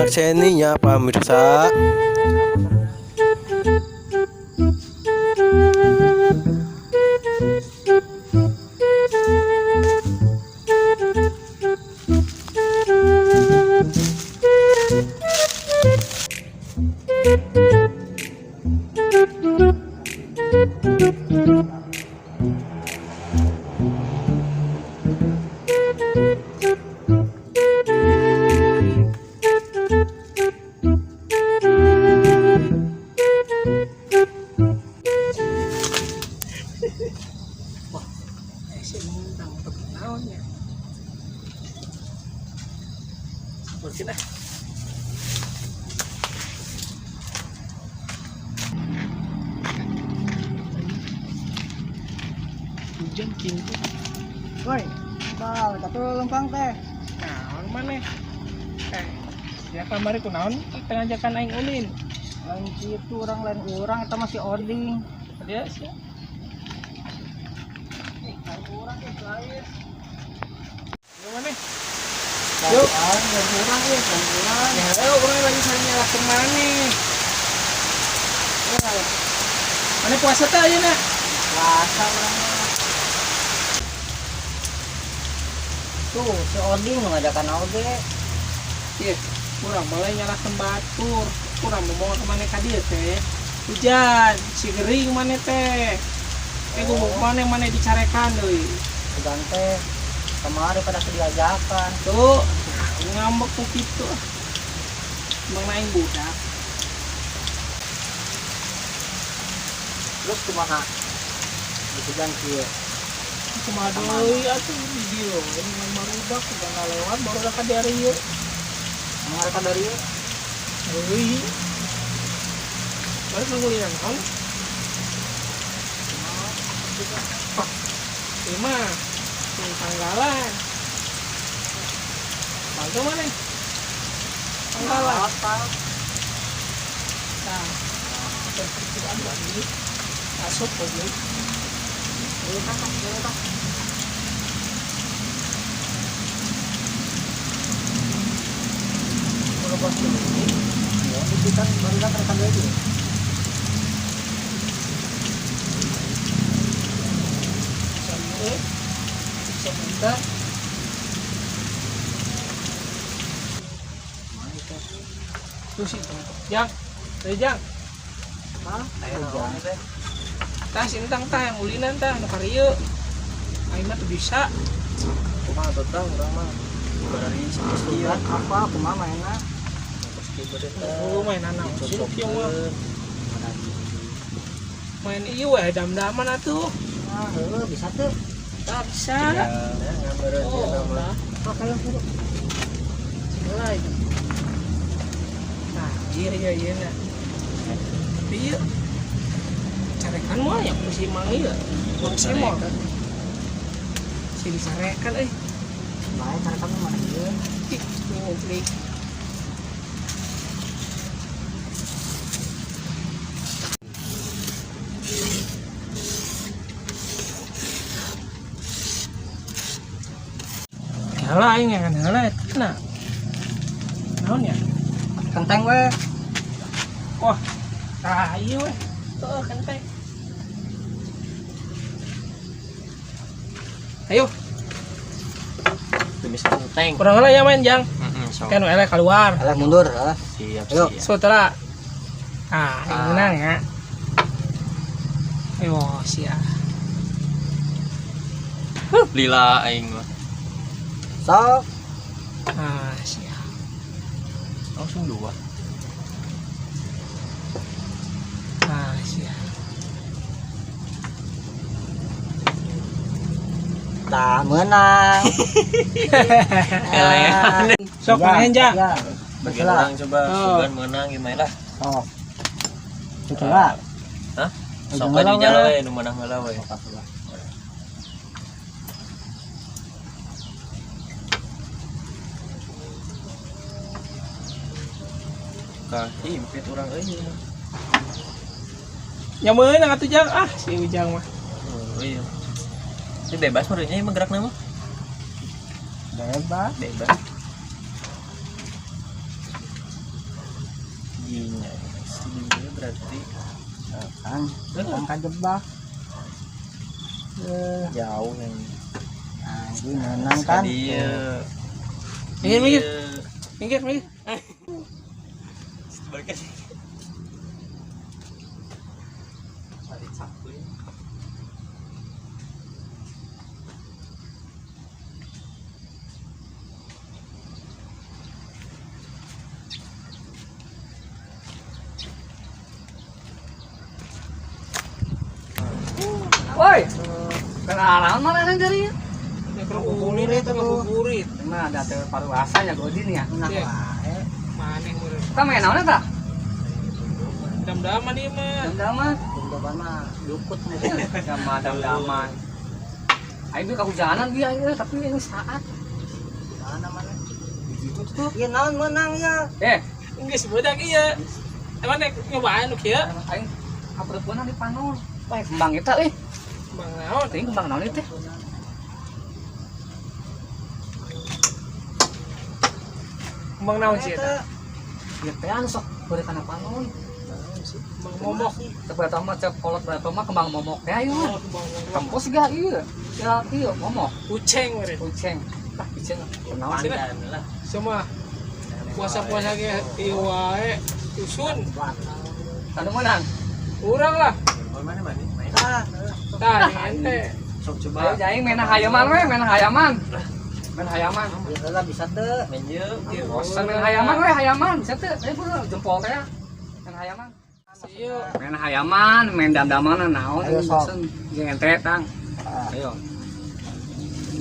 Menyakseninya pemirsa. Hujan kintu. Woi, bal, tapi lempang teh. Naon maneh? Ya kamari kunaon teu ngajakan aing ulin. Lain kitu urang lain urang eta masih ording. Dia sia. Lain urang teh lain. Yo maneh. Yo, lain urang euy, lain urang. Ya ayo urang lagi saling nyalahkeun maneh. Maneh puasa teh ayeuna? Puasa urang mah. Tuh, si Oding ngajakan oge. Iya, urang mulai nyalahkeun batur. Urang mau ka maneh ka dieu teh. Hujan, si gering maneh teh. Gua maneh maneh dicarekan deui. Udan teh kemarin pada diajakan. Tuh, ngambek ku kitu. Emang aing budak. Terus kumaha? Hujan kieu. Kumaha deui atuh di dieu we barudak udah ngalewat barudak ka dieu. Emang ka dieu? Euy. Balik ngulinan naon? Wah, ieu mah main tanggalan. Bantu mana? Tanggalan. Apa? Nah, aduh ini asup goblok. Ieu tah, ieu tah. Kalau bos ini, ya, itu kan barudak rekam deui. Sebentar. Terus itu, Jang, dari Jang. Hah? Ayo naon teh? Tah sintang tah yang ulinan tah nu karieu. Aing mah teu bisa. Kumaha atuh tah urang mah. Barari sakieu. Sugan apa kumaha mainna? Oh, mainan naon sih nu kieu mah. Main ieu we dam-daman atuh. Ah, heueuh bisa teu. Tah bisa. Ya, gambaran Oh, nama. tah. Sok ayo kudu. Segala itu. Nah, iya iya iya nah. Tapi ieu carekan mah ya ku si Mang ieu. Mang Simon. Si dicarekan euy. Bae carekan mah mana ieu? Ih, nguplik. Heula aing ngan heula eta na. Naon ya? Kenteng we. Wah, tah ieu we. Heuh, kenteng. Ayo. Tumis kenteng. Kurang heula ya main, Jang. Heeh, sok. Kan eleh keluar. Alah mundur, alah. Siap, Ayo. siap. Sutera. Ah, ini menang ya. Ayo, siap. Lila aing mah. Sok. Ah, siap. Langsung dua. Ah, siap. Tah menang. Elehan. Sok main, Jang. Ya. Bagian Betul. orang coba Oh. sugan menang gimana lah. Sok. Coba. Hah? Sok Ujung aja heula jala we. we nu menang heula we. Sok atuh lah. Kaki impit urang euy ieu mah. Ya meunang atuh Jang. Ah, si Ujang mah. Oh, iya. Ini bebas menurutnya emang gerakna mah. Bebas. Bebas. Dinya. Dinya berarti Kan kan kajebak. Jauh yang anjing menang kan. Dia. Minggir, minggir. Minggir, minggir. Balik aja. Cari sapu ya. Woi, kenalan mana nang dari? Ngabuburit itu ngabuburit. Mah ada teh paruasa nya godin ya. Nah, wae. Maneh meureun. Kita main naon eta? Dam-daman ieu mah. Dam-daman. Dam-daman mah dukut nih. Sama dam-daman. Aing ge kahujanan dia ieu tapi ini saat. Mana mana? Itu tuh. Ieu naon meunang ya? Geus budak ieu. Emang nek nyobaan nu kieu? Aing apreupna di panon. Wah, kembang eta euy. Kembang naon? Teuing kembang naon ieu teh? Kembang naon sih eta? Ieu teh anu sok beureut kana panon. Kembang momok. Cek berapa mah cek kolot berapa mah kembang momok teh ayo mah. Oh, kembang momok. Tempos gak ieu? Ya ieu momok. Kucing meureun. Kucing. Ah, kucing. Naon sih? Pandan lah. Semua puasa-puasa ge ieu wae usun. Anu menang. Urang lah. Oh, mana mana? Main. Tah, Tah, ente. Sok coba. Ayo jaing main hayaman we, main hayaman. Main hayaman. ieu heula bisa teu. Main yeuh. Bosan main hayaman we, hayaman. Bisa teu? Ayo buru jempol teh. Main hayaman. Ieu Main hayaman, main dam-damanan naon Ayo, sok. bosen. Jeung ente tang. Ayo.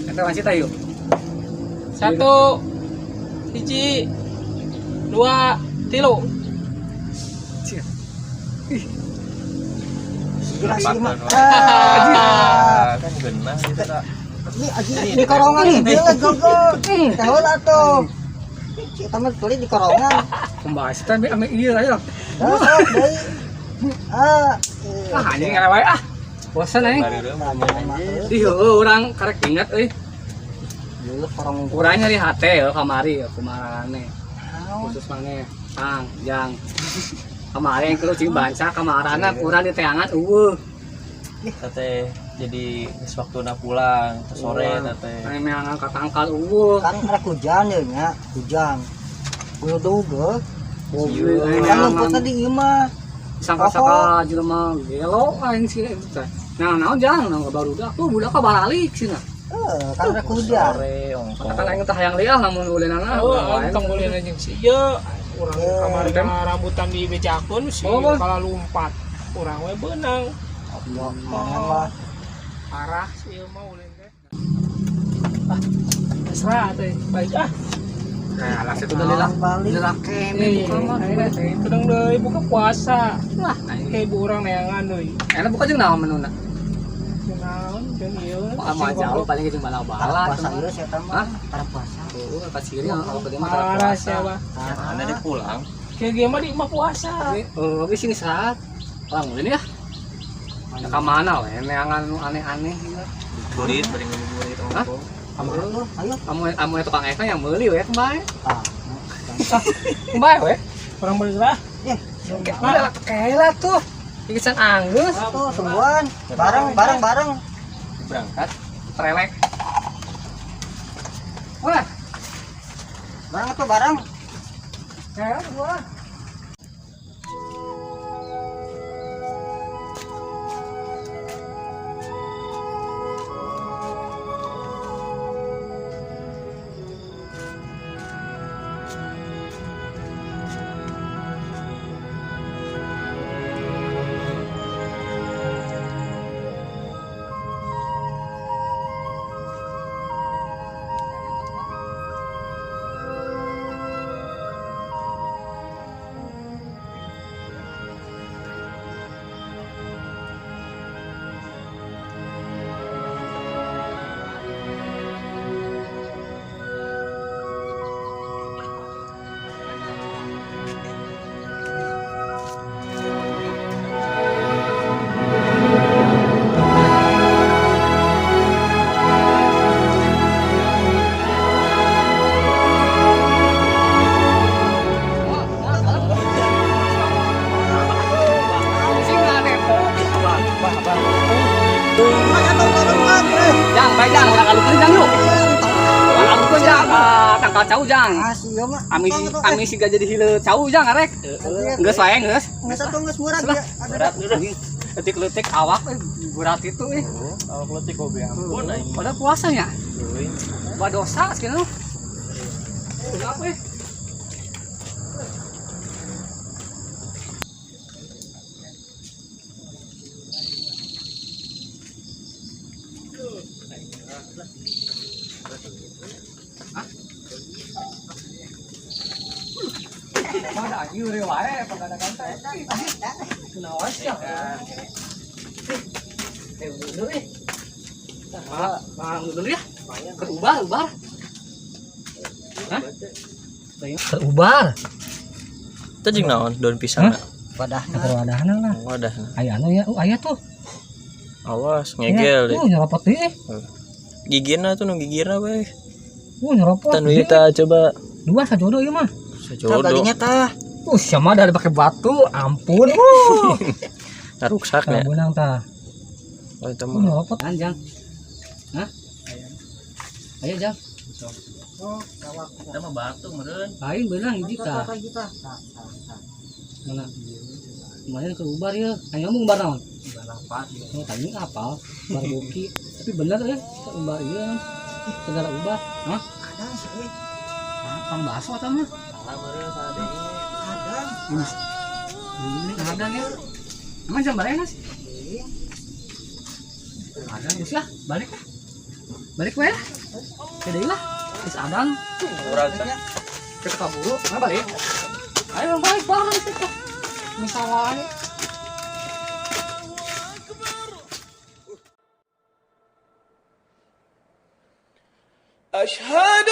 Ente masih tayo. 1 1 2 3. Jelas ieu mah. Kan genah gitu tak. Ini aji di korongan ieu gogo. Teh heula atuh. Kita mah tuli di korongan. Pembahas teh ame ieu ayo. Dah sok deui. Ah, Ah anjing ngewe ah. Bosan aing. Ih heueuh urang karek inget euy. Dulu korong Urang nyari hate ya kamari ya kumarane. Khusus maneh. Tang, jang. Kemarin yang cing banca kamarana kurang di teangan eueuh. Tete jadi geus waktuna pulang teh sore tete. Aing meangan ka tangkal eueuh. Kan rek hujan ya nya, hujan. Guludug ge. Aing Kan lumputna di ieu mah. Sangka-sangka jelema gelo aing sih itu teh. Nah, naon jang nang barudak tuh budak ka baralik cenah. Kan rek hujan. Sore ongko. Kan aing teh hayang liah lamun ulinana. Oh, entong ulin anjing si ieu. Urang kamari rambutan di bejakeun si Oh, Bang. kala lompat. Urang we beunang. Yo, mangan lah. Parah si ieu mah ulin teh. Ah, mesra teh. Balik ah. Nah, lah situ udah lilak. Balik. Lilak kene buka mah. Kedeng deui buka puasa. Lah, aing. Kayak ibu urang neangan deui. Enak buka jeung naon menuna? Naon jeung ieu. Wah, mah jauh paling jeung bala-bala. Tara puasa ieu saya mah. Hah? Tara puasa. Tuh, pas kiri kalau ke dia mah tara Parah puasa. siapa? Mana dia pulang? Kayak gimana mah di imah puasa. Tapi sini saat orang ulin ya. Ya ka mana we neangan nu aneh-aneh gitu. Burit, bari ngabuburit Hah? ongko. Kamu tuh, ayo. Amun amun tukang esna yang meuli we kemarin. Ah. Kemarin we. Orang bergerak. Eh, Udah lah kela tuh. Ikisan anggeus tuh tungguan. Bareng bareng bareng. Berangkat. trelek. Wah, Bareng tuh bareng. ya gua. Alukeun jang yuk. Alukeun jang tangkal cau jang. Ah, sia mah. Ami ami siga jadi hileut cau jang arek. Geus wae geus. Geus atuh geus murah Lah. dia. Ada Berat udah. Letik-letik awak berat itu eh. Awak letik oge ampun aing. Padahal puasa nya. Teuing. Badosa sekian lu. Apa eh? Mana anjing eureun wae pagadagan teh. Kunaon sih? Eh, mundur eh. Mah, mundur ya. Kerubar, ubar. Hah? Kerubar. Teu jeung naon daun pisang. Wadahna. Wadahna lah. Wadah. Aya anu ya, aya tuh. Awas ngegel deh. Nyeropot deui eh. Gigirna tuh nu gigirna bae. Nyeropot. Tan kita coba Dua sajodo ieu mah. Tah sajodo. galinya tah. Siapa ada pakai batu, ampun. Ngaruksak nya. Benang tah. Oh itu mah. Nyeropot anjang. Hah? Ayo jang. Oh, kawak. Eta mah batu meureun. Lain benang hiji tah. Tah tah tah. Tah. Mana? Lumayan ke ubar ya. Ayo ngomong ubar naon? Ubar apa? Oh, tanya apal, ubar buki. Tapi bener eh, ubar ieu segala ubar. Hah? Kadang sih euy. Pang baso atau mah? Salah meureun salah deui. Kadang. Ini kadang ya. Emang jam berapa sih? Kadang geus lah, balik lah. Balik we lah. Ke deui lah. Geus adang. Urang tah. Ke kaburu, nggak balik. Ayo balik bareng kita. Misalnya أشهد